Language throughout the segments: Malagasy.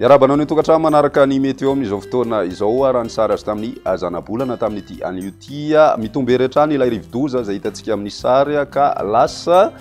Miarahaba anao ny tokantrano manaraka ny météo amin'izao fotoana izao. Raha ny sary azo tamin'ny zanabolana tamin'ity anio ity, mitombo hery hatrany ilay rivodoza izay hitantsika amin'ny sary ka lasa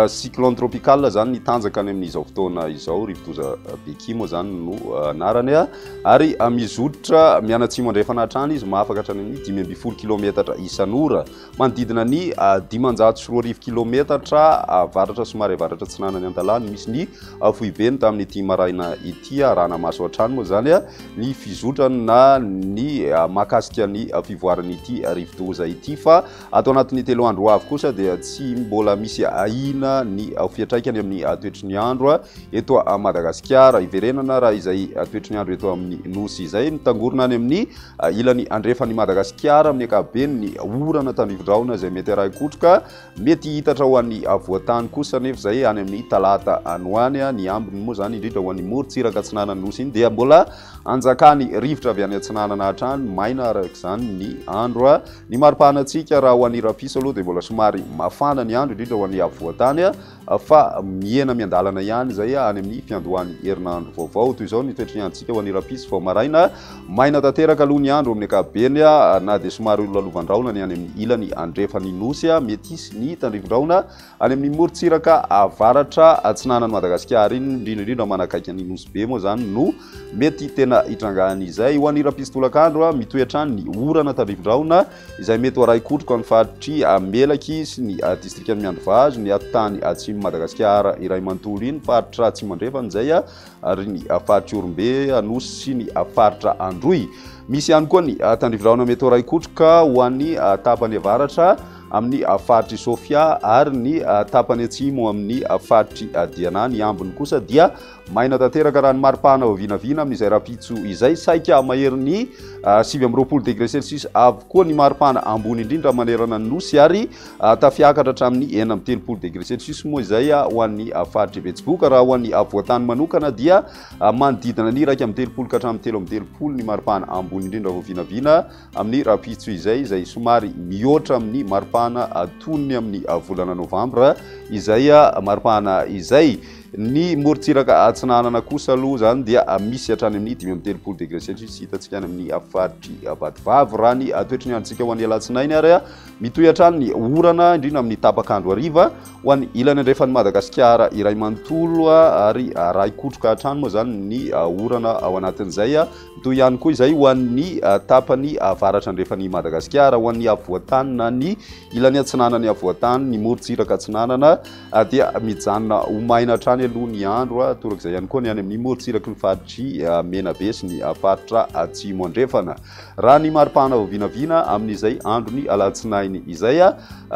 cyclone tropical zany ny tanjaka any amin'izao fotoana izao. Rivodoza Becky moa zany no anarany ary mizotra mianatsimo andrefana hatrany izy, mahafaka hatrany amin'ny 15 kilometatra isan'ora. Manodidina ny 2500 kilometatra avaratra somary avaratra atsinanan'i Antalaha no misy ny foibeny tamin'ity maraina ity. Arahana maso hatrany moa izany ny fizotrany na ny mahakasika ny fivoaran'ity rivodoza ity fa ato anatin'ny 3 andro ho avy kosa dia tsy mbola misy ahiana ny fiantraikany amin'ny toetry ny andro eto Madagasikara. Hiverenana raha izay toetry ny andro eto amin'ny Nosy izay mitangorona any amin'ny Ilany andrefan'i Madagasikara amin'ny ankapobeny ny orana tandrifin-drahona izay mety arahin-kotroka. Mety hihitatra ho an'ny afovoan-tany kosa anefa izay any amin'ny talata any ho any. Ny ambiny moa izany indrindra ho an'ny morontsiraka atsinanan'ny Nosy iny dia mbola anjakan'ny rivotra avy any atsinanana hatrany. Maina araka izany ny andro. Ny mari-pahanantsika raha ho an'ny rahampitso aloha dia mbola somary mafana ny andro indrindra ho an'ny afovoan-tany. fa mihena miandalana ihany izay any amin'ny fiandohan'ny herinandro vaovao. Toy izao ny toetry ny androntsika ho an'ny rahampitso vao maraina. Maina tanteraka aloha ny andro amin'ny ankapobeny na dia somary ho lalovan-drahona ny any amin'ny ilany andrefan'ny Nosy. Mety hisy ny tandrifin-drahona any amin'ny morontsiraka avaratra atsinanan'i Madagasikara iny, indrindra indrindra manakaiky an'i Nosy Be moa izany no mety tena hitrangan'izay. Ho an'ny rahampitso tolakandro, mitohy hatrany ny orana tandrifin-drahona izay mety ho arahin-kotroka amin'ny faritr'i Melaky sy ny distrikan'i Miandrivazo, ny atitany atsimon'i Madagasikara iray manontolo iny, faritra Atsimo Andrefana izay ary ny faritr'i Ihorombe, Anosy sy ny faritra Androy. Misy ihany koa ny tandrivirahona mety ho arahin-kotroka ho an'ny tapany avaratra amin'ny faritr'i Sofia ary ny tapany atsimo amin'ny faritr'i Diana. Ny ambiny kosa dia Maina tanteraka raha ny maripana vao vinavina amin'izay rahampitso izay. Saika maherin'ny 29 degré celsius avokoa ny maripana ambony indrindra manerana ny Nosy ary tafiakatra hatramin'ny 36 degré celsius moa izay ho an'ny faritr'i Betsiboka. Raha ho an'ny afovoan-tany manokana dia manodidina ny 31 ka hatramin'ny 33 ny maripana ambony indrindra vao vinavina amin'ny rahampitso izay, izay somary mihoatra amin'ny maripana tonony amin'ny volana novambra izay maripana izay. Ny morontsiraka atsinanana kosa aloha izany dia misy hatrany amin'ny 35 degré celsius hitantsika any amin'ny faritr'i Vatovavy. Raha ny toetry ny androntsika ho an'ny alatsinainy ary mitohy hatrany ny orana indrindra amin'ny tapak'andro hariva ho an'ny ilany andrefan'i Madagasikara iray manontolo ary arahi-kotroka hatrany moa izany ny orana ao anatin'izay. Mitohy ihany koa izay ho an'ny tapany avaratra andrefan'i Madagasikara, ho an'ny afovoan-tany na ny ilany atsinanan'ny afovoan-tany, ny morontsiraka atsinanana dia mijanona ho maina hatrany aloha ny andro, torak'izay ihany koa ny any amin'ny morontsiraky ny faritr'i Menabe sy ny faritra Atsimo Andrefana. Raha ny maripana vao vinavina amin'izay andron'ny alatsinainy izay,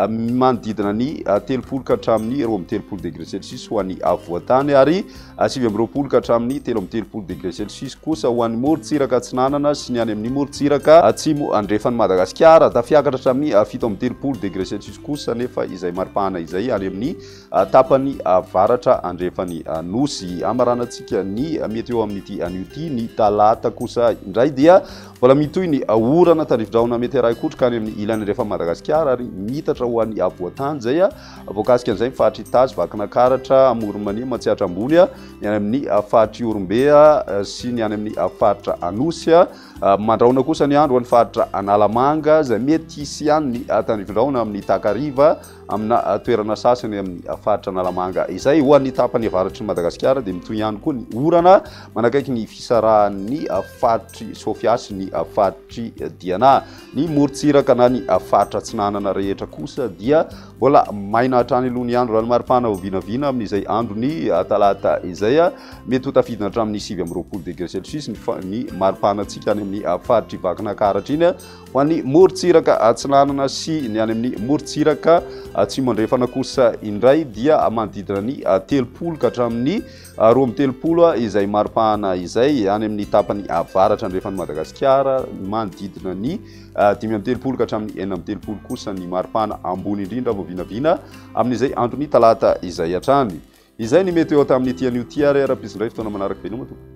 manodidina ny 30 ka hatramin'ny 32 degré celsius ho an'ny afovoan-tany ary 29 ka hatramin'ny 33 degré celsius kosa ho an'ny morontsiraka atsinanana sy ny any amin'ny morontsiraka atsimo andrefan'i Madagasikara. Tafiakatra hatramin'ny 37 degré celsius kosa anefa izay maripana izay any amin'ny tapany avaratra andrefan'ny Nosy. Hamaranantsika ny météo amin'ity anio ity. Ny talata kosa indray dia mbola mitohy ny orana tandrifidrahona mety arahin-kotroka any amin'ny ilany andrefan'i Madagasikara ary miitatra ho an'ny afovoan-tany izay voakasika an'izay ny faritr'i Itasy, Vakinankaratra, Amoron'i Mania, Matsiatra Ambony, ny any amin'ny faritr'i Ihorombe sy ny any amin'ny faritra Anosy. Mandrahona kosa ny andro ho an'ny faritra Analamanga izay mety hisy ihany ny tandrifindrahona amin'ny takariva amina toerana sasany amin'ny faritra Analamanga izay. Ho an'ny tapany avaratr'i Madagasikara dia mitohy ihany koa ny orana manakaiky ny fisarahan'ny faritr'i Sofia sy ny faritr'i Diana. Ny morontsiraka na ny faritra atsinanana rehetra kosa dia mbola maina hatrany aloha ny andro. Raha ny maripana ho vinavina amin'izay andron'ny talata izay, mety ho tafidina hatramin'ny 29 degré celsius ny maripanantsika any amin'ny faritr'i Vakinankaratra iny. Ho an'ny morontsiraka atsinanana sy ny any amin'ny morontsiraka atsimo andrefana kosa indray dia manodidina ny 30 ka hatramin'ny 32 izay maripana izay. Any amin'ny tapany avaratra andrefan'i Madagasikara manodidina ny 35 ka hatramin'ny 36 kosa ny maripana ambony indrindra vao vinavina amin'izay andron'ny talata izay hatrany. Izay ny mety eo tamin'ity anio ity ary rahampitso indray fotoana manaraka. Veloma tompoko.